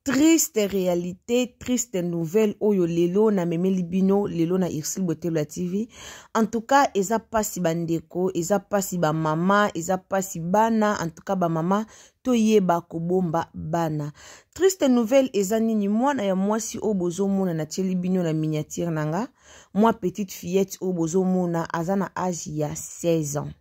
Triste réalité, triste nouvelle oyo lelo namemeli bino lelo na Ursule Botelo ya TV. En tout cas, eza pasi bandeko, eza pasi ba mama, eza pasi bana, en tout cas ba mama toyeba kobomba bana. Triste nouvelle eza nini? Mwana ya mwasi oyo bozomona natieli bino na miniature na nga, mwa petite fillette oyo bozomona aza na age ya 16 ans.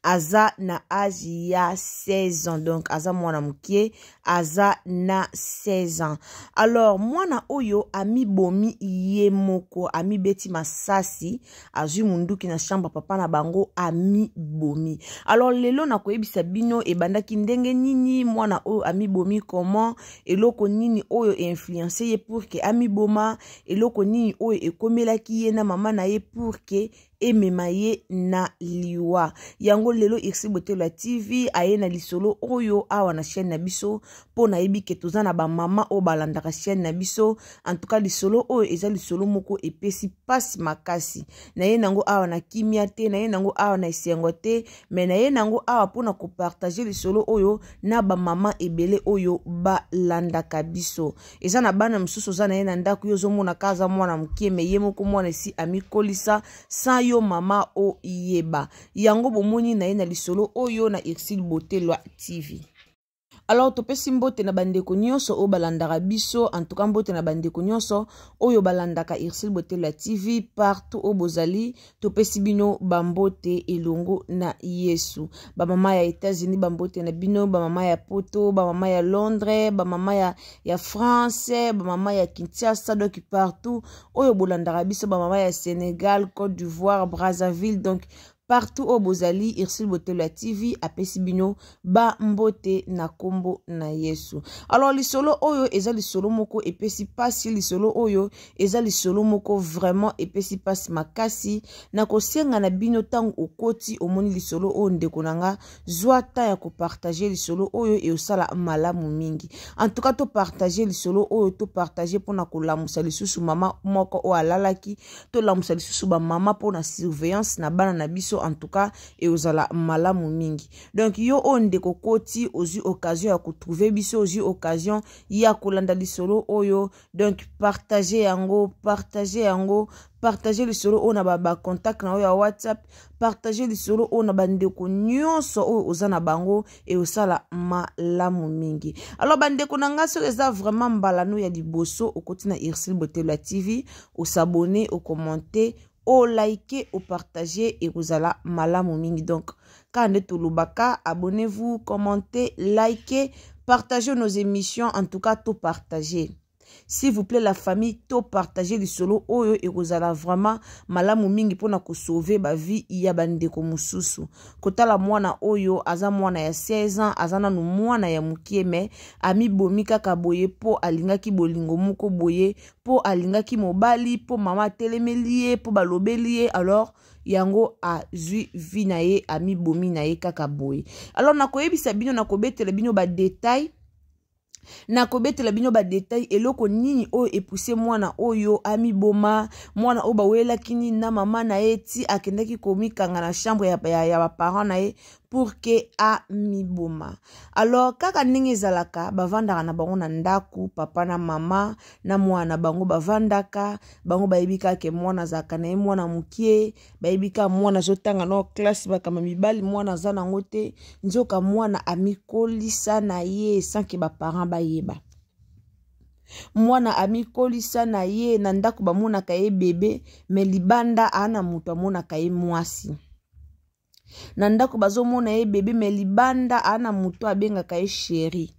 Aza na age ya 16 ans, donc aza mwana mokie, aza na 16 ans. Alors mwana oyo amibomi ye moko, amibeti masasi, azwi munduki na chambre papa na bango, amibomi. Alors lelo nakoyebisa bino ebandaki ndenge nini mwana oyo amibomi, comment, eloko nini oyo einfluence ye pour que amiboma, eloko nini oyo ekomelaki ye na mama na ye pour que emema ye na liwa. Yango lelo Ursule Botelo ya TV aye na lisolo oyo awa na chaîne na biso, mpo nayebi ke toza na bamama oyo balandaka chaîne na biso. En tout cas lisolo oyo eza lisolo moko epesi pasi makasi. Naye nango awa na kimia te, naye nango awa na esengo te, mais naye nango awa mpona kopartage lisolo oyo na bamama ebele oyo balandaka biso. Eza na bana mosusu oza na ye na ndako, yo ozomona ka aza mwana mokie, me ye moko mwana esi amikolisa sans yo mama oyeba. Yango bomoni na ye na lisolo oyo na Ursule Botelwa TV. Alors topesi mbote na bandeko nyonso oyo balandaka biso, en tout cas mbote na bandeko nyonso oyo balandaka Ursule Botelwa TV partout oyo bozali, topesi bino bambote elongo na Yesu. Bamama ya États-Unis bambote na bino, bamama ya Poto, bamama ya Londres, bamama ya France, bamama ya Kinshasa, donc partout oyo bolandaka biso, bamama ya Sénégal, Côte d'Ivoire, Brazzaville, donc partout oyo bozali, Ursule Botelo ya TV apesi bino ba mbote na kombo na Yesu. Alors lisolo oyo eza lisolo moko epesi pasi, lisolo oyo eza lisolo moko vraiment epesi pasi makasi. Na kosenga na bino ntango okoti omoni lisolo oyo, ndeko na nga, zwa temps ya kopartage lisolo oyo, eosala malamu mingi. En tout cas topartage lisolo oyo, topartage mpona kolamusa lisusu mama moko oyo alalaki, tolamusa lisusu bamama mpona surveillance na bana na biso. En tout cas eozala malamu mingi. Donc yo oyo ndeko koti ozwi occasion ya kotrouve biso, ozwi occasion ya kolanda lisolo oyo, donc partage yango, partage yango, partage lisolo oyo na bacontact na oyo ya WhatsApp, partage lisolo oyo na bandeko nyonso oyo oza na bango, eosala malamu mingi. Alors bandeko na nga, soki eza vraiment mbala no ya liboso okoti na Ursule Botelo ya TV, osabone, okommente, olike, opartage, ekozala malamu mingi. Donc kaka nde tolobaka, abonnez-vous, commentez, likez, partagez nos émissions. En tout cas to partager, s'il vous plaît la famille, to partager lisolo oyo, ekozala vraiment malamu mingi mpona kosauve bavie ya bandeko mosusu. Kotala mwana oyo aza mwana ya 16 ans, aza nanu mwana ya mokie, me amibomi kaka boye mpo alingaki bolingo moko boye, mpo alingaki mobali, mpo mama atelemeli ye, mpo balobeli ye. Alors yango azwi vie na ye, amibomi na ye kaka boye. Alors nakoyebisa bino, nakobetela bino badetail, nakobetela bino badetail eloko nini oyo epuse mwana oyo amiboma, mwana oyo bawelaki nini na mama na ye ti akendaki komikanga na chambre ya baparent na ye pour ke amiboma. Alors kaka ndenge ezalaka, bavandaka na bango na ndako, papa na mama na mwana na bango bavandaka. Bango bayebi kaka ke mwana azalaka na ye mwana mokie, bayebi kaka mwana azotanga na classe, bakamba mibali mwana aza nango te. Nzoka mwana amikolisa na ye sans ke baparent bayeba. Mwana amikolisa na ye na ndako, bamonaka ye bebe, me libanda aa na moto amonaka ye mwasi. Na ndako bazomona ye bebe, me libanda aa na moto abengaka ye chéri.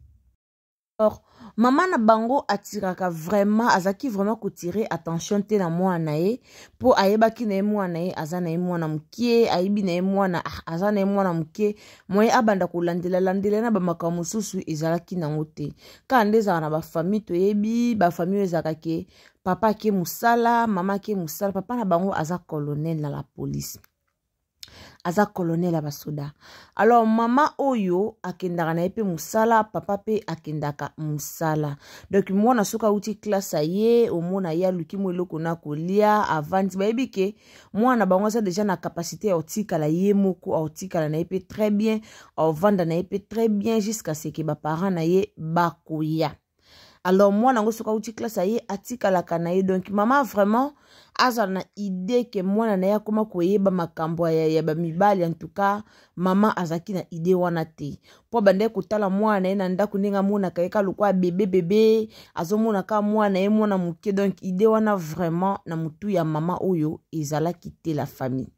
Or mama na bango atiraka vraiment, azalaki vraiment kotire attention te na mwana na ye, mpo ayebaki na ye mwana na ye aza na ye mwana mokie, ayebi na ye mwana aza na ye mwana mokie, moye abanda kolandela landela na bamakambo mosusu ezalaki nango te. Kaka nde ezalaka na bafamille, toyebi bafamille oyo ezalaka ke papa ake mosala, mama ake mosala. Papa na bango aza colonel na la police. Aza colonel ya basoda. Alors mama oyo akendaka na ye mpe mosala, papa mpe akendaka mosala. Donc mwana soki awuti classe aye, omona ye aluki mwa eloko na kolia, avandi. Bayebi ke mwana bango aza deja na capacité ya kotikala ye moko, akotikala na ye mpe très bien, akovanda na ye mpe très bien jusqu'à ce que baparent na ye bakoya. Alors mwana yango soki awuti classe aye, atikalaka na ye. Donc mama vraiment azala na idée ke mwana na ye akoma koyeba makambo ya bamibali. En tout cas mama azalaki na idée wana te, mpo abandaki kotala mwana na ye na ndako ndenge amonaka ye ka lokola bebe bebe, azomona ka mwana na ye mwana moke. Donc idée wana vraiment na motu ya mama oyo ezalaki te. La famille,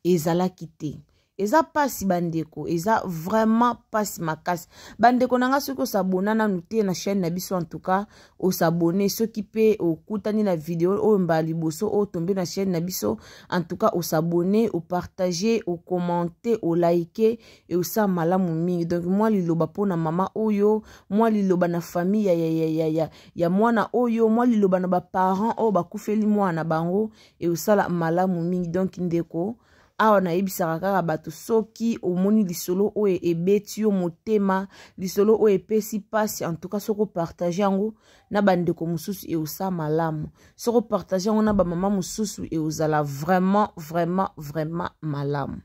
ezalaki te. Eza mpasi bandeko, eza vraiment mpasi makasi bandeko na nga. Soki osabona nanu te na chaîne na biso, en tout cas osabone. Soki mpe okutani na video oyo mbala liboso oyo tombe na chaîne na biso, en tout cas osabone, opartage, okommente, olike, eosala malamu mingi. Donc mwa liloba mpona mama oyo, mwa liloba na famille ya mwana oyo, mwa liloba na baparent oyo bakufeli mwana na bango, eosala malamu mingi. Donc ndeko, awa nayebisaka kaka bato, soki omoni lisolo oyo ebeti yo motema, lisolo oyo epesi mpasi, en tout cas soki opartage yango na bandeko mosusu, eosala malamu. Soki opartage yango na bamama mosusu, eozala vraiment vraiment vraiment malamu.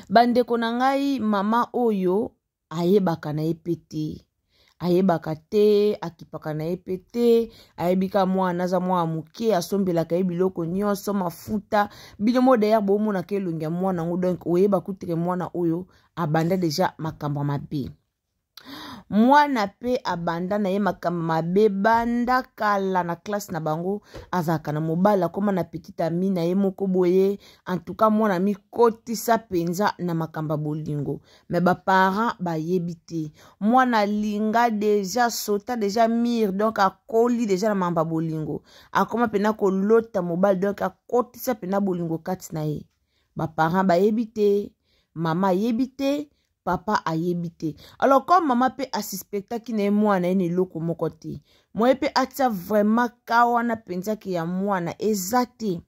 Bandeko na ngai, mama oyo ayebaka na ye mpe te, ayebaka te, akipaka na ye mpe te. Ayebi ka mwana aza mwana moke, asombelaka ye biloko nyonso, mafuta. Bino mo d'ailleurs bomonaka elongi ya mwana yango, donc oyeba kutu ke mwana oyo abanda deja makambo ya mabe. Mwana mpe abanda na ye makambo mabe banda kala. Na classe na bango azalaka na mobali, akóma na petite amie na ye moko boye. En tout cas mwana mikotisa mpenza na makambo ya bolingo, mais baparent bayebi te. Mwana alinga deja, sota deja mire, donc akoli deja na makambo ya bolingo, akóma mpena kolota mobali, donc akotisa mpena bolingo kati na ye. Baparent bayebi te, mama ayebi te, papa ayebi te. Alors comme mama mpe asuspectaki na ye mwana ye na eloko moko te, moye mpe atia vraiment ka wana mpenza ke ya mwana eza te,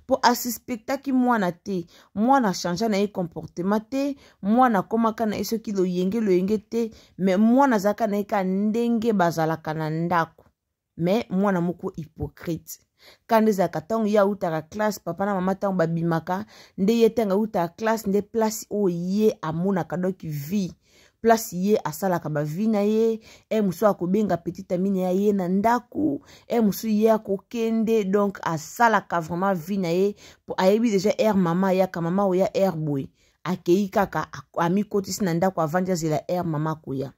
mpo asuspectaki mwana te. Mwana achangea na ye comportement te, mwana akomaka na ye soki loyenge loyenge te, mais mwana azalaka na ye ka ndenge bazalaka na ndako. Mais mwana moko hypocrite kanda ezalaka ntango ye autaka classe, papa na mama ntango babimaka nde ye ntango autaka classe nde place oyo ye amonaka, donc vie place ye asalaka bavie na ye. E mosusu akobenga petite amie na ye na ndako, e mosusu ye akokende, donc asalaka vraiment vie na ye, po ayebi deja heure mama ayaka. Mama oya heure boye, akei kaka, amikotisi na ndako, avandi, azela heure mama akoya.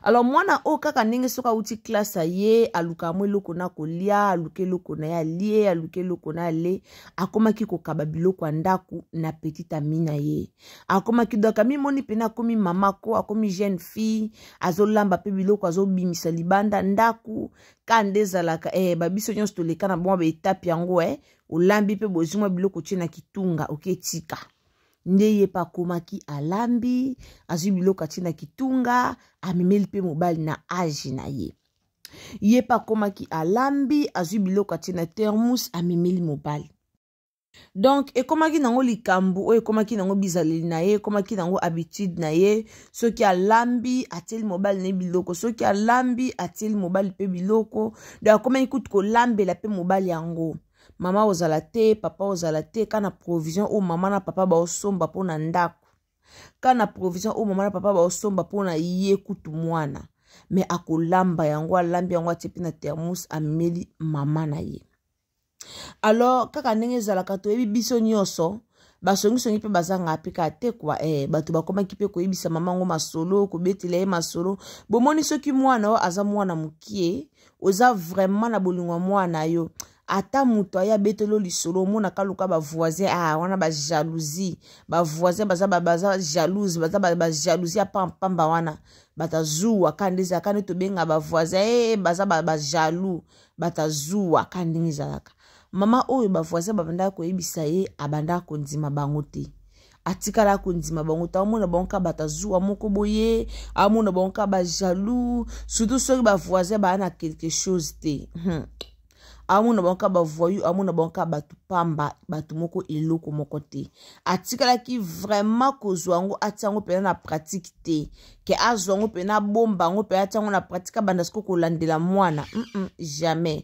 Alors mwana oyo kaka ndenge soki awuti classe aye, alukaka mwa eloko na kolia, aluka eloko na ye alie, aluka eloko na ale. Akomaki kokaba biloko ya ndako na petite amie na ye. Akomaki, donc amimoni mpena akomi mama ko, akomi jeune fille, azolamba mpe biloko, azobimisa libanda ndako. Ka nde ezalaka, babiso nyonso toleka na mwa baetape yango. Olambi mpe bozwi mwa biloko, tie na kitunga, oketika. Nde ye mpe akomaki alambi, azwi biloko, atie na kitunga, amemeli mpe mobali na age na ye. Ye mpe akomaki alambi, azwi biloko, atie na thermos, amemeli mobali. Donc ekomaki nango likambo oyo, ekomaki nango bizaleli na ye, ekomaki nango habitude na ye. Soki alambi, atieli mobali na ye biloko, soki alambi, atieli mobali mpe biloko. Donc akomaki kutu kolambela mpe mobali yango. Mama ozala te, papa ozala te, ka na provision oyo mama na papa baosomba mpo na ndako, ka na provision oyo mama na papa baosomba mpo na ye kutu mwana, mais akolamba yango, alambi yango, atie mpe na thermos, ameli mama na ye. Alors kaka ndenge ezalaka, toyebi biso nyonso, basongisongi mpe bazanga mpe kaka te kwa. Bato bakomaki mpe koyebisa mama yango masolo, kobetela ye masolo. Bomoni, soki mwana oyo aza mwana mokie, oza vraiment na bolingo ya mwana yo, ata moto aye abeteli yo lisolo, omonaka luka bavoisin, ah, wana bajalousie, bavoisin baza jalouse, baza bajalousie ya pampamba wana, batazuwa ka nde ezalaka nde tobenga bavoisin, baza bajaloux, batazuwa ka ndenge ezalaka. Mama oyo, bavoisin babandaka koyebisa ye, abandaka kondima bango te, atikala kondima bango te. Amona bango ka batazuwa moko boye, amona bango ka bajaloux, surtout soki bavoisin baa na quelque chose te. Amona bango kaka bavoyou, amona bango kaka bato pamba, bato moko eloko moko te. Atikalaki vraiment kozwa yango, atia yango mpenza na pratique te, ke azwa yango mpenza, abomba yango mpenza, atia yango na pratique, abanda siko kolandela mwana. Jamais.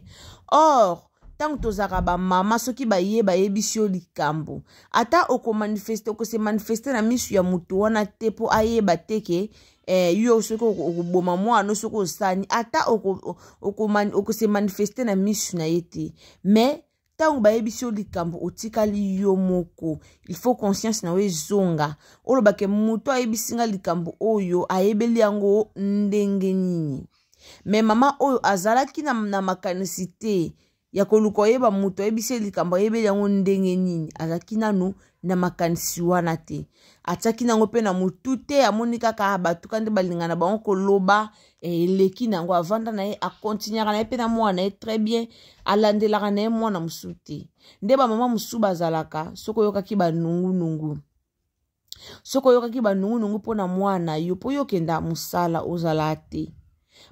Or ntango tozalaka bamama, soki baye bayebisi yo likambo, ata okomanifeste, okose manifeste na misu ya moto wana te, mpo ayeba te ke yo soki okoboma mwana, soki osani, ata okose manifeste na misu na ye te. Mais ntango bayebisi yo likambo, otikali yo moko, il faut conscience na yo ezonga, olobake: moto ayebisi nga likambo oyo, ayebeli yango ndenge nini? Mais mama oyo azalaki na makanisi te ya koluka oyeba moto ayebisi ye likambo ayebeli yango ndenge nini. Azalaki nanu na makanisi wana te, atiaki nango mpe na motu te. Amoni kaka bato ka nde balingana bango koloba, eleki na yango. Avanda na ye, akontinuaka na ye mpe na mwana na ye très bien, alandelaka na ye mwana mosusu te. Nde bamama mosusu bazalaka, soki oyokaki banungunungu, soki oyokaki banungunungu mpo na mwana yo, mpo yo okenda mosala, ozala te,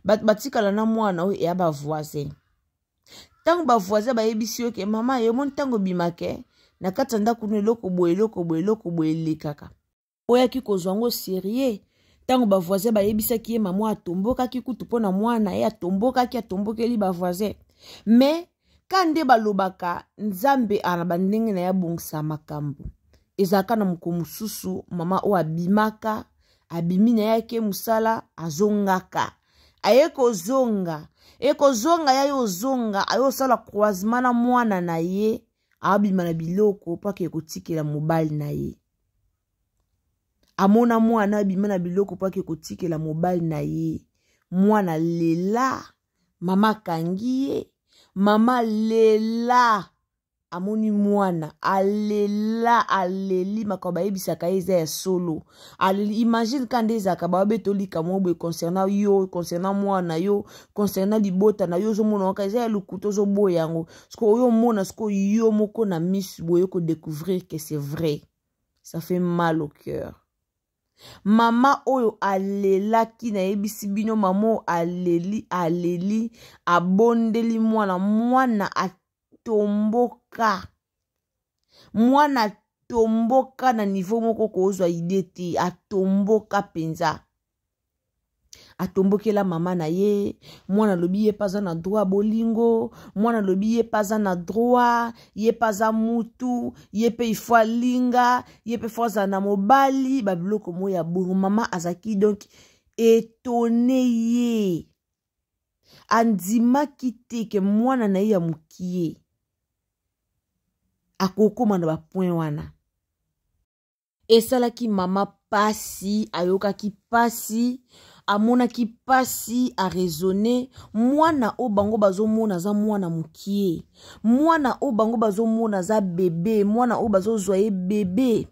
bato batikala na mwana oyo eya bavoisin. Ntango bavoisin bayebisi yo ke mama, yo omoni ntango obimake na kati ya ndako no, eloko boye, eloko boye, eloko boye elekaka, oyaki kozwa yango sérieux. Ntango bavoisin bayebisaki ye, mama atombokaki kutu mpo na mwana ye, atombokaki, atombokeli bavoisin. Mais ka nde balobaka, Nzambe ana bandenge na ye abongisa makambo. Ezalaka na moko mosusu, mama oyo abimaka, abimi na ye, ake mosala, azongaka, aye kozonga, ekozonga ya ye ozonga, aye osala croisement na mwana na ye, abima na biloko mpo ake kotikela mobali na ye. Amona mwana abima na biloko mpo ake kotikela mobali na ye. Mwana lela, mama akangi ye, mama lela, amoni mwana alela, aleli makambo bayebisaka ye eza ya solo, aleli. Imagine ka nde ezalaka, babeta likambo boye concernant yo, concernant mwana yo, concernant libota na yo, ozomona waka eza ya lokuta, ozoboya yango. Siko oyo omona siko yo moko na misu boye, kodécouvrir que c'est vrai, ça fait mal au cœur. Mama oyo alelaki, nayebisi bino, mama oyo aleli, aleli, abondeli mwana, mwana atomboka, mwana atomboka na niveau moko kozwa idée te. Atomboka mpenza, atombokela mama na ye. Mwana alobi ye mpe aza na droit bolingo, mwana alobi ye mpe aza na droit, ye mpe aza mutu, ye mpe ifo alinga, ye mpe fo azala na mobali, babiloko moko ya bongo. Mama azalaki donc étonné, ye andimaki te ke mwana na ye ya mokie akokóma na bapoint wana. Esalaki mama pasi, ayokaki pasi, amonaki pasi, araisonne mwana oyo bango bazomona aza mwana mokie, mwana oyo bango bazomona aza bebe, mwana oyo bazozwa ye bebe.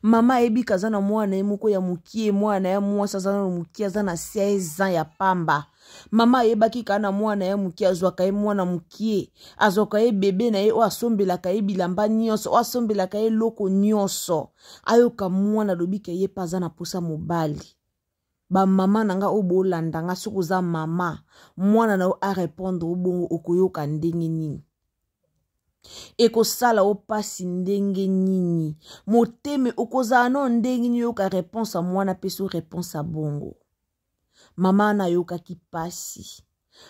Mama ayebi kaza na mwana ye moko ya mokie, mwana ya mwasi aza nano mokie, aza na 16 ans ya pamba. Mama ayebaki kaka na mwana ya mokie, azwaka ye mwana mokie, azwaka ye bebe na ye oyo asombelaka ye bilamba nyonso, oyo asombelaka ye eloko nyonso. Ayoka mwana alobi ke ye mpe aza na posa mobali. Bamama na nga oyo bolanda nga, soki oza mama, mwana na yo arépondre obongo, okoyoka ndenge nini? Ekosala o mpasi ndenge nini? Motema okozala no ndenge nini? Oyoka réponse ya mwana apesi o réponse ya bongo. Mama wana ayokaki pasi,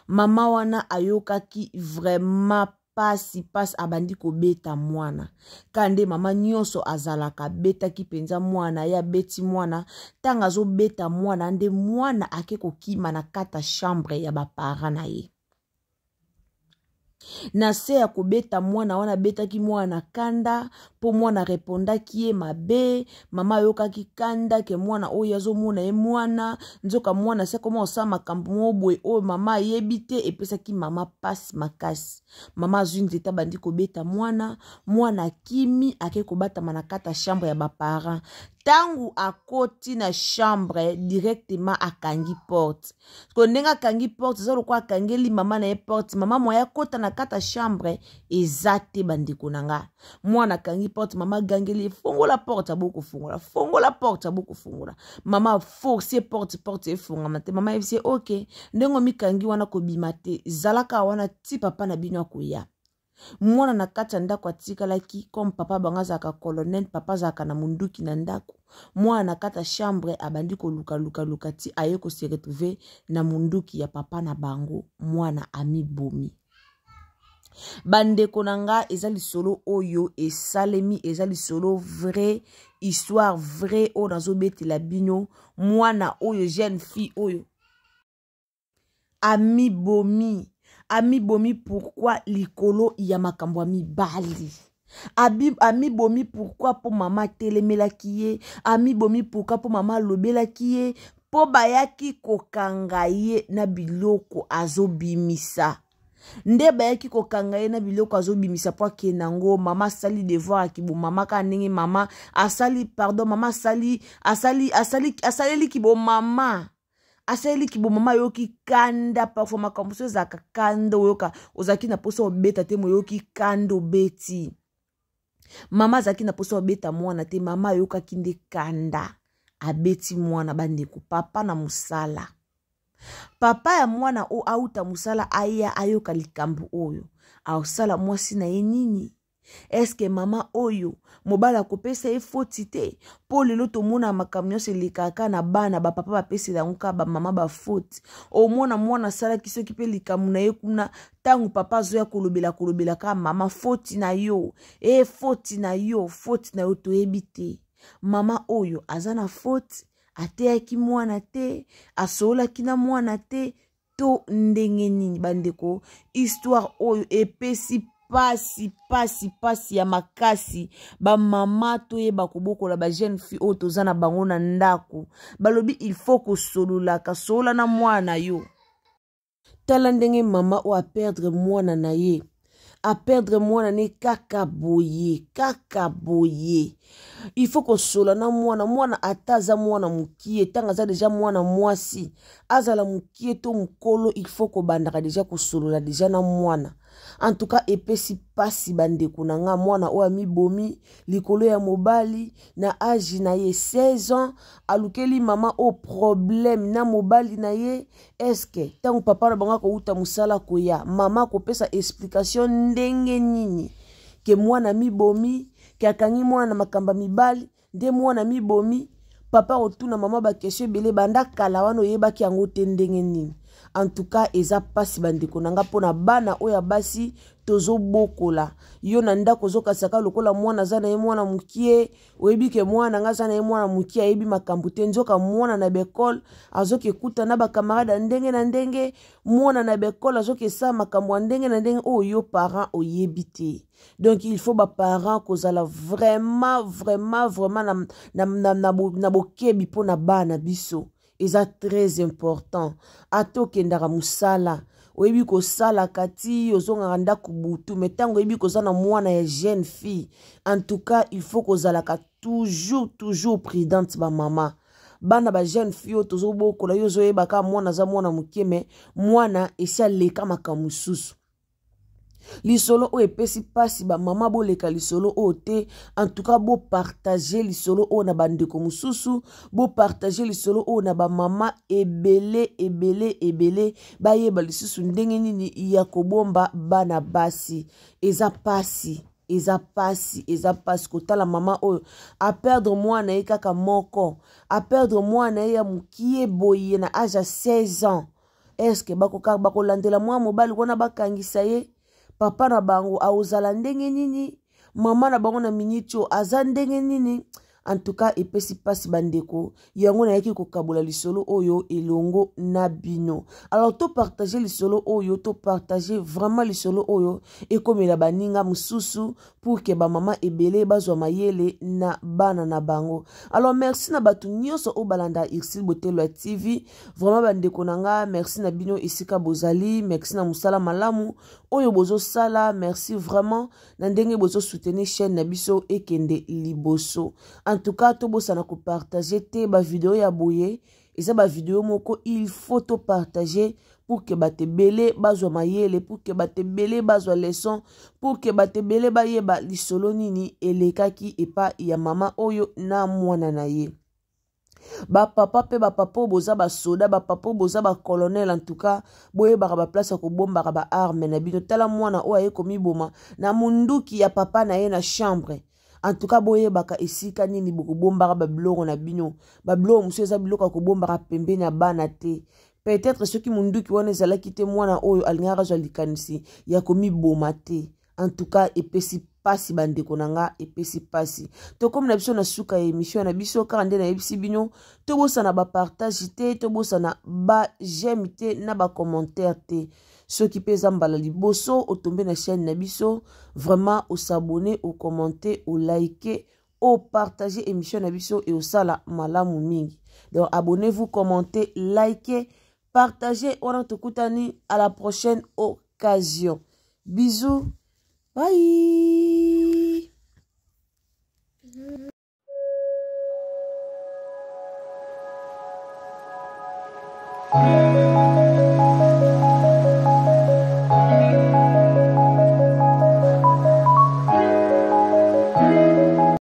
mama wana ayokaki vraiment pasi, pasi. Abandi kobeta mwana ka nde mama nyonso azalaka, abetaki mpenza mwana ye, abeti mwana. Ntango azobeta mwana, nde mwana ake kokima na kati ya chambre ya baparent na ye. Na se ya kobeta mwana wana, abetaki mwana na kanda mpo mwana arepondaki ye mabe. Mama ayokaki kanda ke mwana oyo azomona ye mwana, nzoka mwana se akoma kosala makambo moko boye oyo mama ayebi te. Epesaki mama pasi makasi. Mama azwi nzete, abandi kobeta mwana. Mwana akimi, ake kobatama na kati ya chambre ya baparent. Ntango akoti na chambre, directement akangi porte. Ko ndenge akangi porte, eza lokola akangeli mama na ye porte. Mama moya akota na kati ya chambre eza te. Bandeko na nga, mwana akangi. porte. Mama agangeli ye, fongola porte, aboyi kofongola, fongola porte, aboyi kofongola. Mama aforce porte, porte efongama te. Mama ayebisi ye, ok, ndenge omikangi wana kobima te, zalaka wana ti papa na bino akoya. Mwana na kati ya ndako atikalaki comme papa bango azalaka colonel, papa azalaka na munduki na ndako. Mwana na kati ya chambre abandi kolukalukaluka ti aye kose retrouver na munduki ya papa na bango. Mwana amibomi. Bandeko na nga, eza lisolo oyo esalemi, eza lisolo vrai, histoire vrai oyo nazobetela bino. Mwana oyo, jeune fille oyo amibomi. Amibomi pourquoi? Likolo ya makambo ya mibali. Amibomi pourquoi? Mpo mama atelemelaki ye. Amibomi pourquoi? Mpo mama alobelaki ye, mpo bayaki kokanga ye na biloko azobimisa. Nde bayaki kokanga ye na biloko azobimisa mpo akende yango. Mama asali devoir akibomama kaka ndenge mama asali, pardon, mama asali, asali, asali, asaleli kibomama, asaleli kibomama. Ayoki kanda. Parfois makambo mosusu ezalaka kanda, oyoka ozalaki na mposa obeta te, moyoki kanda obeti. Mama azalaki na mposa obeta mwana te, mama ayokaki nde kanda, abeti mwana. Bandeko, papa na mosala, papa ya mwana oyo auta mosala, aya ayoka likambo oyo, asala mwasi na ye nini? Eske mama oyo mobali akopesa ye foti te? Mpo lelo tomona makambo nyonso elekaka na bana, bapapa bapesela yango kaka bamama bafoti. Omona mwana asalaki soki mpe likambo na ye kuna, ntango papa azoya kolobela, kolobela kaka mama, foti na yo, e foti na yo, foti na yo. Toyebi te mama oyo aza na foti, ateyaki mwana te, asololaki na mwana te, to ndenge nini? Bandeko, histoire oyo epesi pasi, pasi, pasi ya makasi. Bamama, toyeba kobokola bajeune fille oyo toza na bango na ndako. Balobi il faut kosololaka, solola na mwana na yo. Tala ndenge mama oyo aperdre mwana na ye, aperdre mwana ne kaka boye, kaka boye. Il faut kosola na mwana. Mwana ata aza mwana mokie, ntango aza deja mwana mwasi, azala mokie to mokolo, il faut kobandaka deja kosolola deja na mwana. En tout cas epesi mpasi, bandeko na nga. Mwana oyo amibomi likolo ya mobali na age na ye 16 ans, alukeli mama oyo problème na mobali na ye. Eske ntango papa na bango akouta mosala koya, mama akopesa explication ndenge nini ke mwana mibomi, ke akangi mwana na makambo ya mibali nde mwana mibomi? Papa akotuna mama bakestion ebele, banda kala wana oyebaki yango te ndenge nini? En tout cas eza mpasi, bandeko na nga, mpona bana oyo ya basi tozobokola. Yo na ndako ozokasaka lokola mwana aza na ye mwana mokie, oyebi ke mwana nga aza na ye mwana mokie, ayebi makambo te. Nzoka mwana na baekole azoki ekuta na bakamarade ya ndenge na ndenge, mwana na baekole azoki esala makambo ya ndenge na ndenge oyo yo parent oyebi te. Donc il faut baparent kozala vraiment, vraiment, vraiment na bokebi mpo na bana biso. Eza très important. Ata okendaka mosala, oyebi kosalaka ti ozongaka ndako butu, me ntango oyebi koza na mwana ya jeune fille, en tout cas il faut kozalaka toujours, toujours prudente. Bamama, bana ba jeune fille oyo tozobokola, yo ozoyebaka mwana aza mwana moke, me mwana esi aleka makambo mosusu. Lisolo oyo epesi mpasi. Bamama, boleka lisolo oyo te. En tout cas bopartage lisolo oyo na bandeko mosusu, bopartage lisolo oyo na bamama ebele, ebele, ebele, bayeba lisusu ndenge nini ya kobomba bana basi. Eza mpasi, eza mpasi, eza mpasi kotala mama oyo aperdre mwana ye kaka moko, aperdre mwana ye ya mokie boye na age ya 16 ans. Eske bakolandela mwa mobali wana, bakangisa ye? Papa na bango akozala ndenge nini? Mama na bango na miniti oyo aza ndenge nini? En tout cas epesi mpasi, bandeko. Yango nayaki kokabola lisolo oyo elongo na bino. Alors topartage lisolo oyo, topartage vraiment lisolo oyo, ekomela baninga mosusu pour ke bamama ebele bazwa mayele na bana na bango. Alors merci na bato nyonso oyo balanda Ursule Botelo ya TV. Vraiment bandeko na nga, merci na bino esika bozali, merci na mosala malamu oyo bozosala, merci vraiment na ndenge bozosoutenir chaîne na biso ekende liboso. En tout cas tobosana kopartage te bavideo ya boye. Eza ba video moko il faut to partager pour que bato ebele bazwa mayele, pour que bato ebele bazwa leçon, pour que bato ebele bayeba lisolo nini elekaki epa ya mama oyo na mwana na ye. Bapapa mpe bapapa oyo boza basoda, bapapa oyo boza bacolonel, en tout cas boyebaka baplace ya kobombaka baarme na bino. Tala mwana oyo aye komiboma na munduki ya papa na ye na chambre. En tout cas boyebaka esika nini bokobombaka babiloko na bino. Babiloko mosusu eza biloko ya kobombaka pembeni ya bana te. Peut-être soki munduki wana ezalaki te, mwana oyo alingaka azwa likanisi ya komiboma te. En tout cas epesi pasi bandeko na nga, epesi pasi. Tokomi na biso na suka ya émission na biso. Kaka nde nayebisi bino, tobosana bapartage te, tobosana ba j'aime te na bacommentaire te. Soki mpe eza mbala liboso otombe na chaîne na biso, vraiment osabone, ocommente, olike, opartage émission na biso e osala malamu mingi. Donc abonnez-vous, commentez, likez, partagez. Wana tokutani à la prochaine occasion. Bisous, bye.